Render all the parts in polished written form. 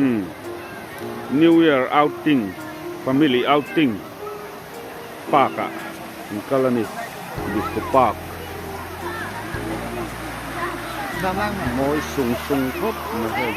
Umm New Year outing family outing park ah an kal a ni disco park mawi sung sung khawp mai hei.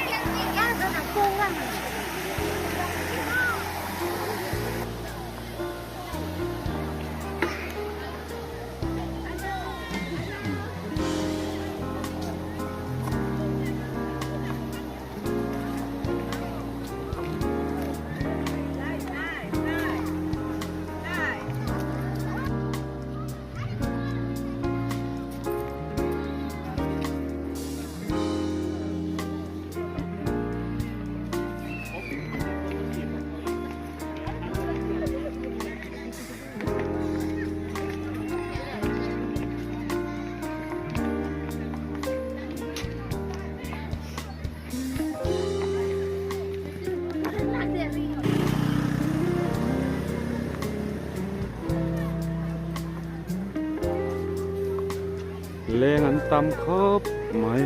Leng an tam khawp mai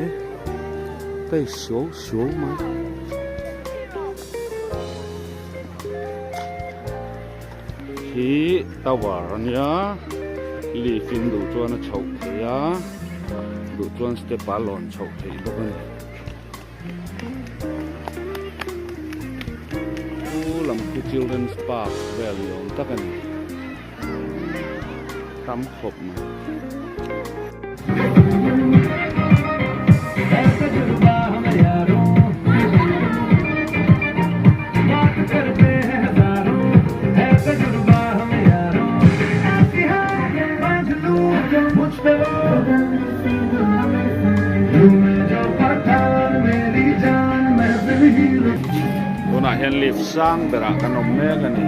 tei suau suau mai. Hi tower a nia lift in duh chuan a chhoh theih a duh chuan step ah a lawn chhoh theih bawk a ni chu lam khi children's park vel ni awm tak a ni tam khawp mai. Tunah hian lift sang berah kan awm mek a ni.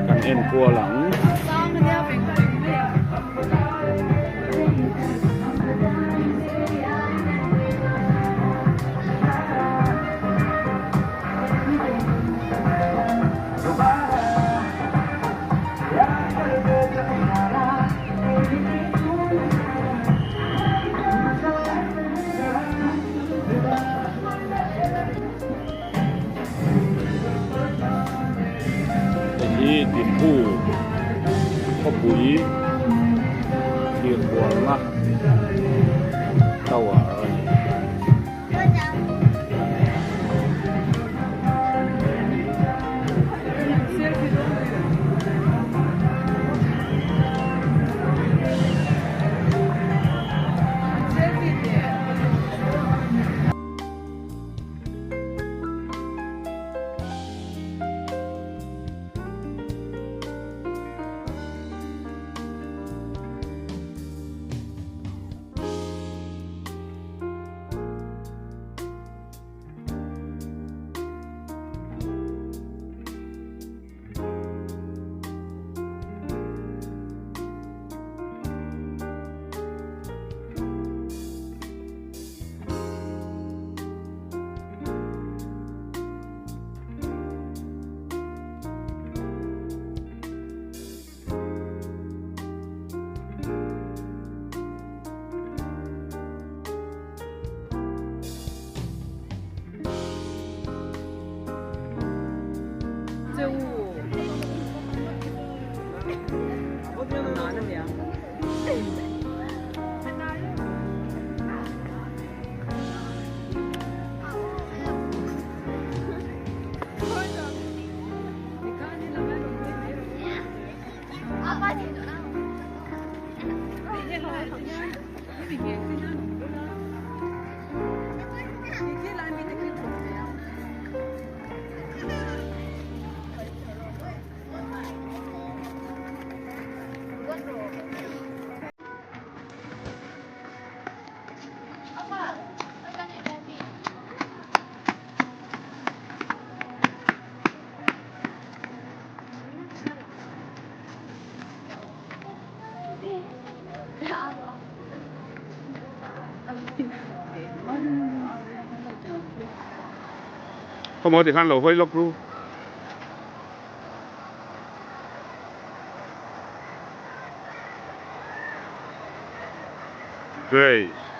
Kan en kual ang. Hei hi Diphu khawpui thir hualna tower a ni. Khawmaw tikhan lo hawi lawk ru. Grace.